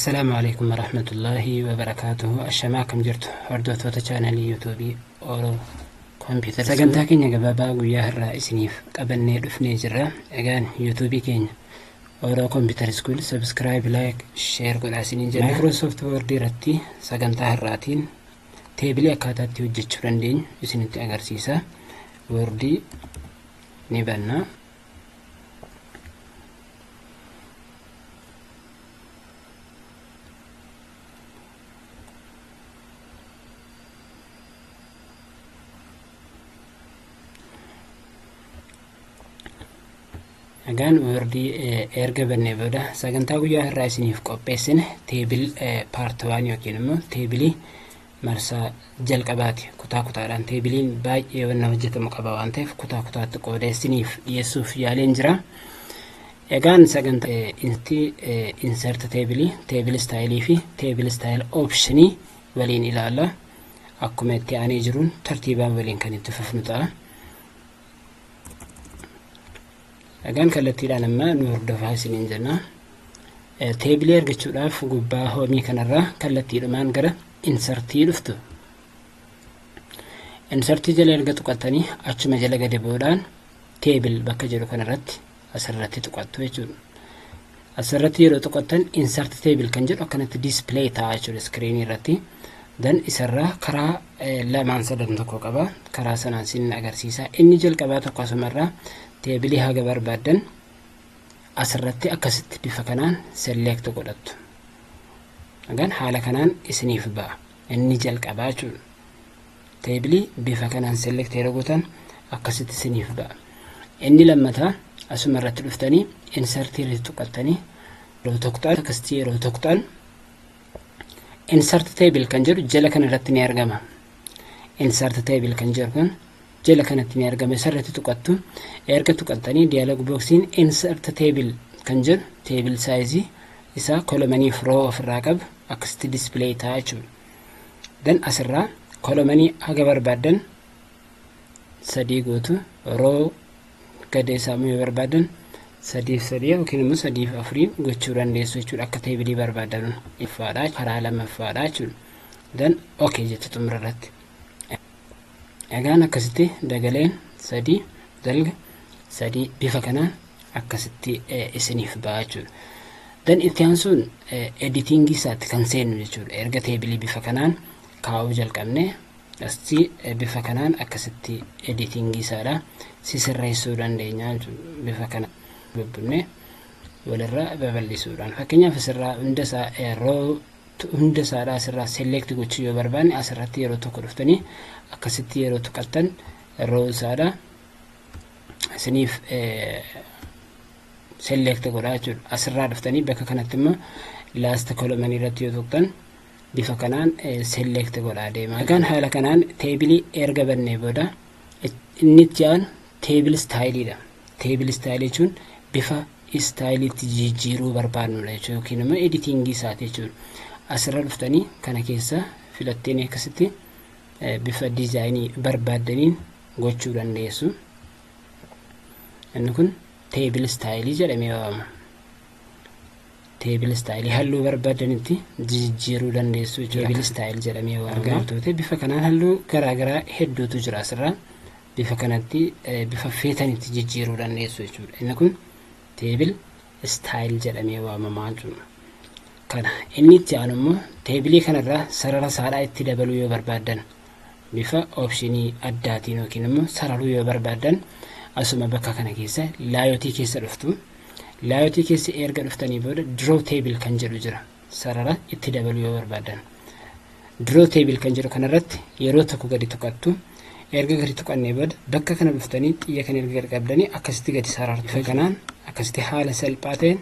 Assalaamu alaikum warahmatullaahi wabarakaatuhu. Ashamaa, akkam jirtu hordoftoota chaanalii YouTubeii Oro Computer? Sagantaa keenya gabaabaa guyyaa har'aa isiniif qabannee dhufnee jirra. Egaan YouTubeii keenya Oro Computer School subscribe, like, share godhaa isiniin jenna. Microsoft Word irratti sagantaa har'aatiin tableii akkaataa itti hojjechuu dandeenyu isinitti agarsiisa. Wordii ni banna. Egaan Wordii erga bannee booda, sagantaa guyyaa har'aa isiniif qopheessine table part 1 yookiin immoo tableii marsaa jalqabaati. Kutaa kutaadhaan tableiin baay'ee wanna hojjetamu qaba waan ta'eef, kutaa kutaatti qoodee isiniif dhiyeessuuf yaaleen jira. Egaan sagantaa itti insert tableii, table styleii fi table style optionii waliin ilaalla. Akkuma itti aanee jiruun tartiibaan waliin kan itti fufnu ta'a. Egaan kallattiidhaan amma nu hordofaa isiniin jenna. Tableii argachuudhaaf gubbaa homeii kanarraa kallattiidhumaan gara insertii dhuftu. Insertii jala erga tuqattanii, achuma jala gadi bu'uudhaan table bakka jedhu kanarratti asirratti tuqattu jechuudha. Asirratti yeroo tuqattan insert table kan jedhu akkanatti display ta'a jechuudha screenii irratti. Dan isarraa karaa lamaan sadan tokko qaba. Karaa sanaan sin agarsiisa. Inni jalqabaa tokko asumarraa tableii haga barbaaddan asirratti akkasitti bifa kanaan select godhattu. Egaan haala kanaan isiniif ba'a. Inni jalqabaa jechuudha. Tableii bifa kanaan select yeroo gootan akkasitti isiniif ba'a. Inni lammataa asuma irratti dhuftanii insertii irratti tuqattanii yeroo tuqxan, akkasitti yeroo tuqxan, insert table kan jedhu jala kana irratti ni argama. Insert table kan jedhu kun jala kanatti ni argama. Isarratti tuqattu. Erga tuqattanii dialog boxiin insert table kan jedhu table size isaa columnii fi row ofirraa qabu akkasitti display ta'a jechuudha. Dan asirraa columnii haga barbaaddan sadii gootu, row gadi isaa yoo barbaadan sadiif sadii yookiin immoo sadiif afuriin gochuu dandeessu jechuudha, akka tableii barbaadan iffaadha, karaa lammaffaadha jechuudha. Dan okay jettu xumura irratti. Egaan akkasitti dagaleen sadii, dalga sadii bifa kanaan akkasitti isiniif ba'a jechuudha. Dan itti aansuun editingii isaatti kan seennu jechuudha. Erga tableii bifa kanaan kaa'uu jalqabne, asti bifa kanaan akkasitti editingii isaadha sisirreessuu dandeenya jechuudha. Bifa kana bubbunne walirra babal'isuudhaan, fakkeenyaaf asirraa hunda isaa, row hunda isaadha asirraa select gochuu yoo barbaanne, asirratti yeroo tokko dhuftanii akkasitti yeroo tuqattan row isaadha isiniif select godhaa jechuudha. Asirraa dhuftanii bakka kanatti immoo last column irratti yoo tuqxan bifa kanaan select godhaa deema. Egaan haala kanaan tableii erga bannee booda inni itti aanu table styleiidha. Table styleii jechuun bifa styleiitti jijjiiruu barbaadnudha jechuudha yookiin immoo editingii isaati jechuudha. Asirra dhuftanii kana keessa filatteen akkasitti bifa designii barbaaddaniin gochuu dandeessu. Inni kun table styleii jedhamee waamama. Table styleii halluu barbaadanitti jijjiiruu dandeessu jechuudha. Table style jedhamee waamama. Argattoota, bifa kanaan halluu garaagaraa hedduutu jira asirraa. Bifa kanatti bifa feetanitti jijjiiruu dandeessu jechuudha. Inni kun table style jedhamee waamamaa jechuudha. Kana inni itti aanu immoo tableii kanarraa sarara saadhaa itti dabaluu yoo barbaaddan, bifa optionii addaatiin yookiin immoo sararuu yoo barbaaddan, asuma bakka kana keessa layoutii keessa dhuftu. Layoutii keessa erga dhuftanii booda draw table kan jedhu jira. Sarara itti dabaluu yoo barbaaddan. Draw table kan jedhu kanarratti yeroo tokko gadi tuqattu. Erga gadi tuqannee booda bakka kana dhuftanii xiyya kana erga gadi qabdanii akkasitti gadi sarartu. Bifa kanaan akkasitti haala salphaa ta'een